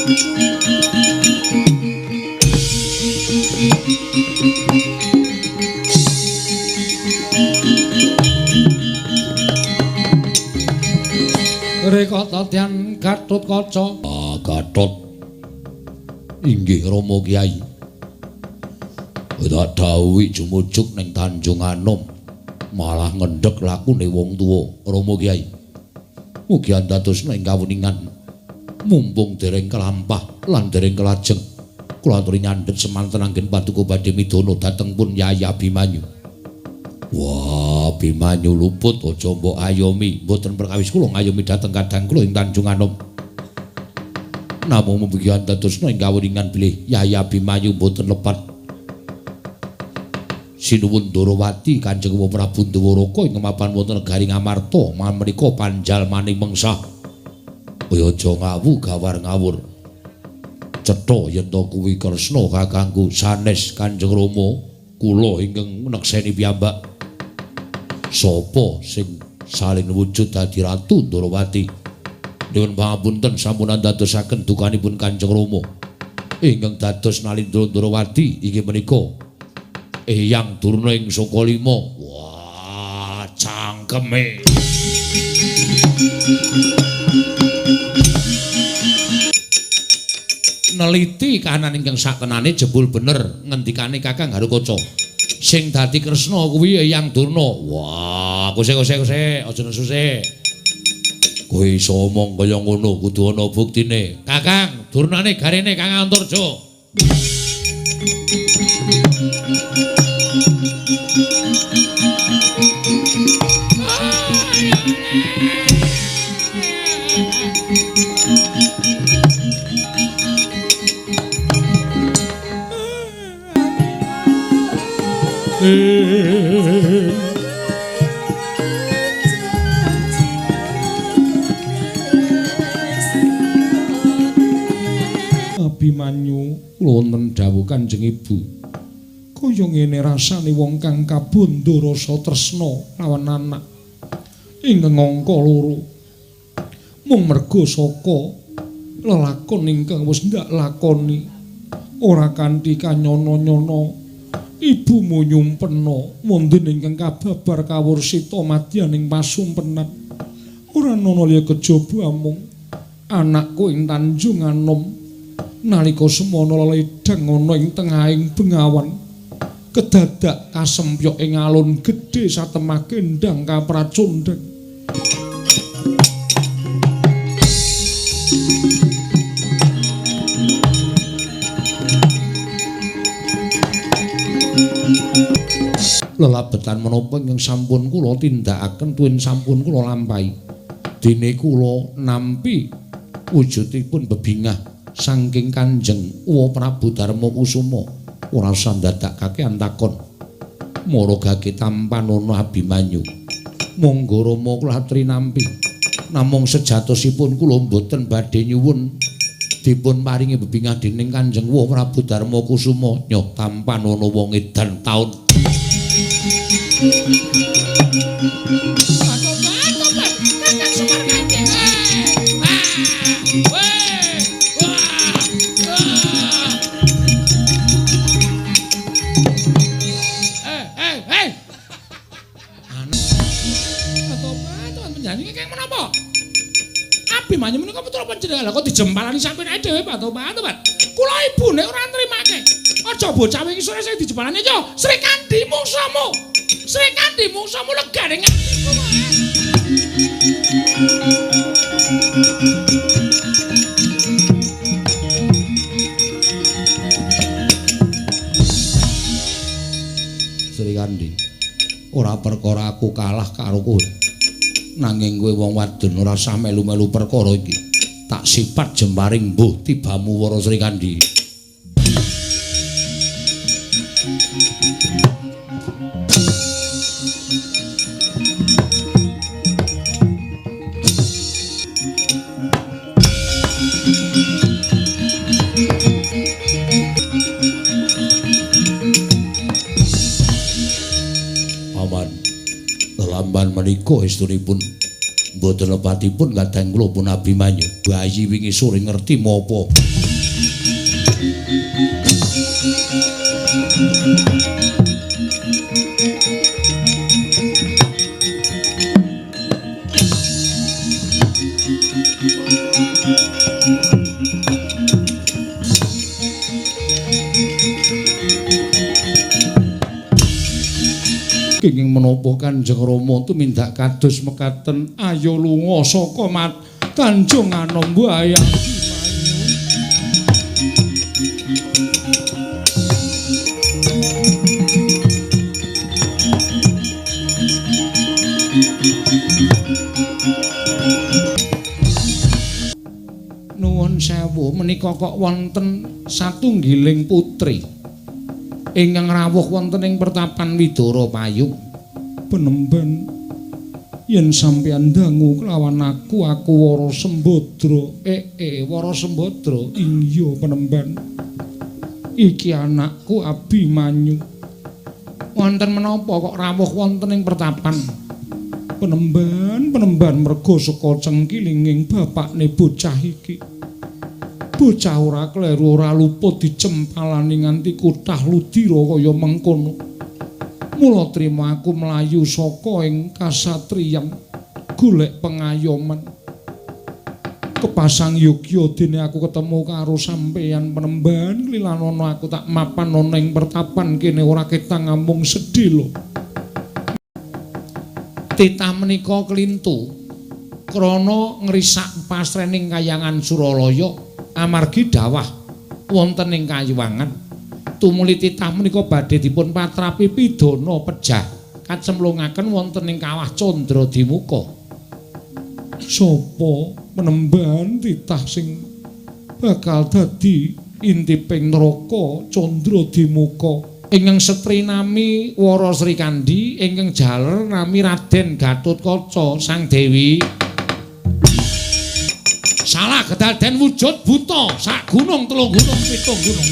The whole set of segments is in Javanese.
Reka tatian Gatotkaca. Ah, Gatot. Inggih Rama Kyai. Tak dawuhi jumujuk ning Tanjung Anom malah ngendhek lakune wong tuwa Rama Kyai. Mugi andadosna ing kawuningan mumpung dereng kelampah lan dereng kelajeng. Kula aturi nyandhet semanten anggen paduka badhe midana dhateng pun Yai Abimanyu. Wah, Abimanyu luput aja mbok ayomi, mboten perkawis kula ngayomi dhateng kadang kula ing Tanjung Anom. Namung mugi andadosna ing kawuningan bilih Yai Abimanyu mboten lepat. Sinuwun Ndorowati Kanjeng Prabu Ndwaraka ing mapan wonten negari Ngamarta mamenika panjalmaning mengsah. Kaya aja ngawu gawar ngawur. Cetha yen to kuwi Kresna kakangku sanes Kanjeng Rama kula ingkang nekseni piyambak. Sapa sing salin wujud dadi Ratu Ndorowati? Nyuwun pangapunten sampun andadosaken dukanipun Kanjeng Rama. Ingkang dados Nalindra Ndorowati inggih menika Eyang Durna ing Sukalima. Wah, cangkeme. Neliti kahanan ingkang satenane jebul bener ngendikane Kakang Harukaca. Sing dadi Kresna kuwi Eyang Durna. Wah, kose-kose aja nesu sik. Kowe iso omong kaya ngono kudu ana buktine. Kakang, Durnane garene Kang Antarja. Abimanyu, wonten dawuh Kanjeng Ibu. Kaya ngene rasane wong kang kabondo rasa tresna lawan anak ingkang angka loro. Mung merga saka lelakon ingkang wis ndak lakoni ora kanthi kanyana-nyana. Ibumu nyumpena wonten ingkang kababar kawursita madyaning pasumpenan. Ora ana liya kejaba amung anakku ing Tanjung Anom nalika semana leledang ana ing tengahing bengawan kedadak kasempyok ing alun gedhe satemah kendhang kapracundhang. Lelabetan menapa ingkang sampun kula tindakaken tuwin sampun kula lampahi. Dene kula nampi wujudipun bebingah saking Kanjeng Uwa Prabu Darma Kusuma ora usah ndadakake antakon. Maragake tampanana Abimanyu. Monggo Rama kula aturi nampi. Namung sejatosipun kula mboten badhe nyuwun dipun paringi bebingah dening Kanjeng Uwa Prabu Darma Kusuma. Nyoh tampanana wong edan taun. Abimanyu menika putra panjenengan kok dijempalani sampeyan dhewe Pak Tobat. Kula ibune ora nrimake. Aja bocah wingi sore sing dijempalani yo Srikandhi mungsuhmu. Srikandhi mungsuhmu legane ngatiku kok. Srikandhi, ora perkara aku kalah karo kowe. Nanging kowe wong wadon ora usah melu-melu perkara iki. Tak sipat jemparing mbuh tibamu Wara Srikandhi. Aman, lamban menika estunipun Mboten lepatipun kadang kula pun Abimanyu. Bayi wingi sore ngerti menapa? Kenging menapa Kanjeng Rama tumindak kados mekaten? Ayo lunga saka Tanjung Anom wayang. Nuwun sewu, menika kok wonten satunggiling putri ingkang rawuh wonten ing pertapan Widara Payung. Penemban, yen sampeyan dangu kelawan aku, aku Wara Sembadra. Wara Sembadra, iya penemban. Iki anakku Abimanyu. Wonten menapa kok rawuh wonten ing pertapan? Penemban, penemban, merga saka cengkilinging bapakne bocah iki. Bocah ora kleru ora luput dicempalani nganti kutah ludira kaya mengkono. Mula trima aku mlayu saka ing kasatriyan golek pengayoman. Kepasang yogya dene aku ketemu karo sampeyan penemban, lilanana aku tak mapan ana ing pertapan kene ora ketang amung sedhela. Titah menika klintu krana ngrisak pasrening kayangan Suralaya amargi dawah wonten ing Kayuwangan. Tumuli titah menika badhe dipun patrapi pidana pejah kacemplungaken wonten ing kawah Candra Dimuka. Sapa penemban titah sing bakal dadi intiping neraka Candra Dimuka? Ingkang setri nami Wara Srikandhi, ingkang jaler nami Raden Gatotkaca Sang Dewi. Salah kedaden wujud buta sak gunung telung gunung pitung gunung.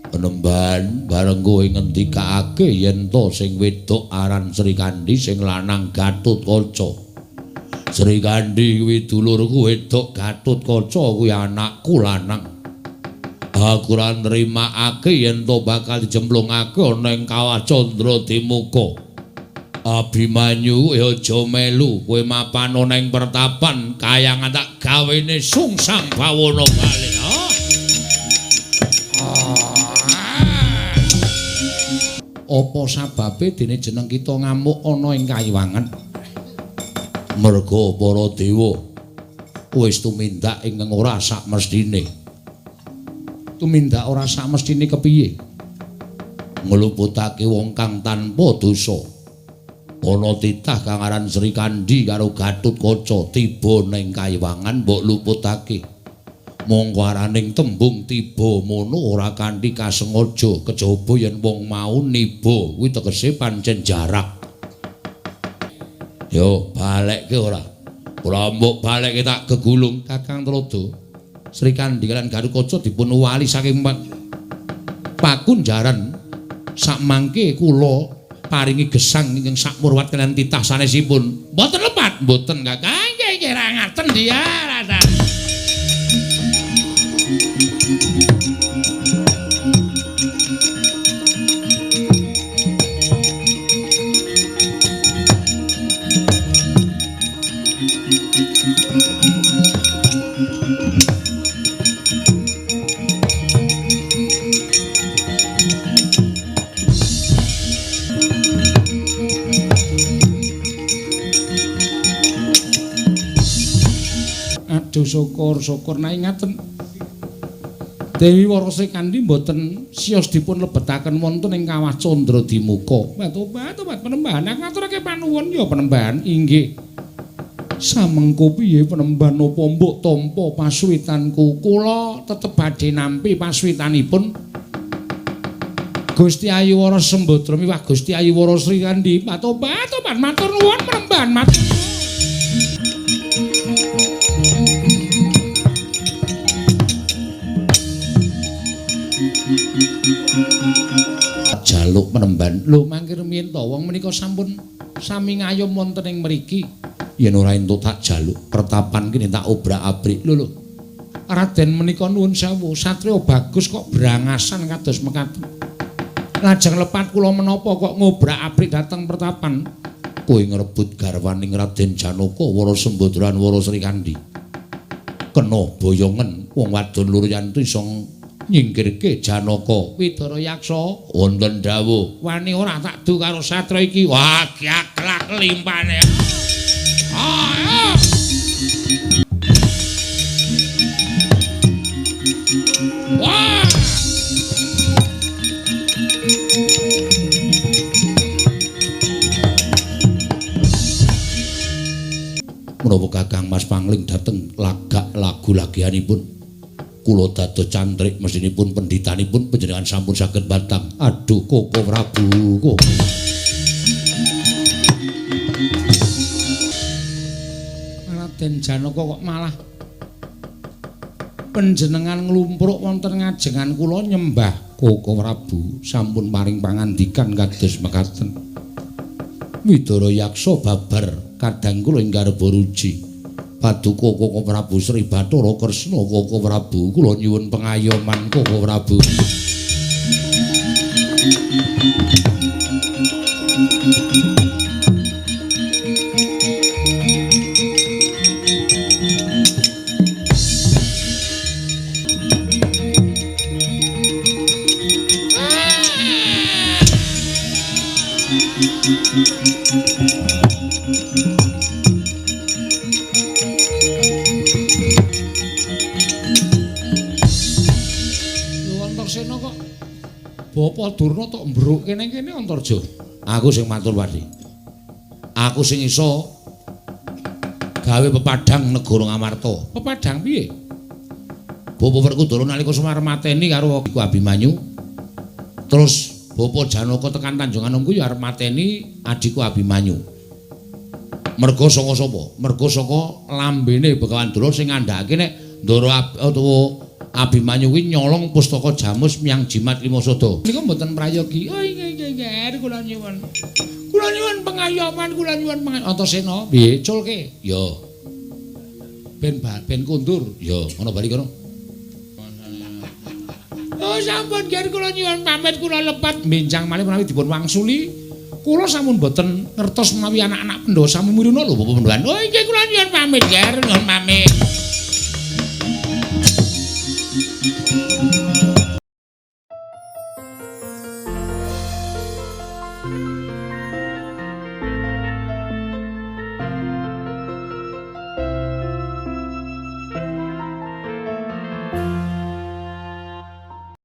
Penemban, bareng kowe ngendikake yen to sing wedok aran Srikandhi, sing lanang Gatotkaca. Srikandhi kuwi dulurku wedok, Gatotkaca kuwi anakku lanang. Aku ora nrimakake yen to bakal dijemplungake ana ing kawah Candra Dimuka. Abimanyu ya aja melu, kowe mapan ana ing pertapan kayangan tak gawene sungsang bawana bali. Apa sababe dene jeneng kita ngamuk ana ing Kayuwangan? Merga para dewa wis tumindak ingkang ora sakmestine. Tumindak ora sakmestine kepiye? Ngluputake wong kang tanpa dosa. Ana titah kang aran Srikandhi karo Gatotkaca tiba ning Kayuwangan mbok luputake. Mongko araning tembung tiba mono ora kanthi kasengaja, kejaba yen wong mau niba kuwi tegese pancen jarak. Yo balekke ora. Ora mbok balekke tak gegulung Kakang Tuladha. Srikandhi lan Gatotkaca dipun wali saking pakunjaran. Sakmangke kula paringi gesang ingkang sakmurwat kaliyan titah sanesipun. Mboten lepat, mboten Kakang. Nggih nggih ra ngaten dia rasa. Aduh syukur-syukur nek ngaten. Dewi Wara Srikandhi mboten siyos dipun lebetaken wonten ing kawah Candra Dimuka. Tobat penembahan aku ngaturake panuwun ya penembahan inggih. Samengko piye penembahan napa mbok tampa pasuwitanku? Kula tetep badhe nampi pasuwitanipun Gusti Ayu Wara Sembadra miwah Gusti Ayu Wara Srikandhi. Tobat matur nuwun penembahan matur. Lho mangke rumiyin to wong menika sampun sami ngayom wonten ing mriki. Yen ora entuk tak jaluk pertapan kene tak obrak-abrik. Lho lho. Raden menika nuwun sewu, satriya bagus kok brangasan kados mekaten. Lajeng lepat kula menapa kok ngobrak-abrik dhateng pertapan? Kowe ngrebut garwaning Raden Janaka Wara Sembadra lan Wara Srikandhi. Kena boyongen wong wadon loro yantu iso nyingkirke Janaka. Widara Yaksa wonten dawuh, wani ora tak du karo satra iki. Wah, gaglak limpane. Ah. Wah. Menapa Kakang Mas Pangling dhateng lagak lagu lagianipun kula dados cantrik mesinipun pendhitanipun panjenengan sampun saged batang. Aduh Koko Prabu kok. Raden Janaka kok malah panjenengan nglumpruk wonten ngajengan kula nyembah Koko Prabu sampun paring pangandikan kados mekaten. Widara Yaksa babar kadang kula ing garba ruji. Paduka Koko Prabu Sri Bathara Kresna Koko Prabu kula nyuwun pengayoman Koko Prabu. Bapa Durna tok mbruk kene-kene Antarja. Aku sing matur Pati. Aku sing iso gawe pepadhang negara Ngamarta. Pepadhang piye? Bapa Werkudara nalika Semar mateni karo iku Abimanyu. Terus Bapa Janaka tekan Tanjung Anom kuwi arep mateni adhiku Abimanyu. Merga saka sapa? Merga saka lambene Begawan Durna sing ngandhakake nek Ndara utawa Abimanyu kuwi nyolong pustaka Jamus miyang Jimat Limasada. Nika mboten prayogi. Oh inggih inggih kula nyuwun. Kula nyuwun pengayoman, kula nyuwun pengayoman. Antasena, piye culke? Ya. Ben kondur. Ya, ngono bali kono. Oh sampun nggih kula nyuwun pamit kula lepat benjang malih menawi dipun wangsuli. Kula sampun mboten ngertos menawi anak-anak Pandhawa sami miruna lho Bapak Pandhawan. Oh inggih kula nyuwun pamit nggih.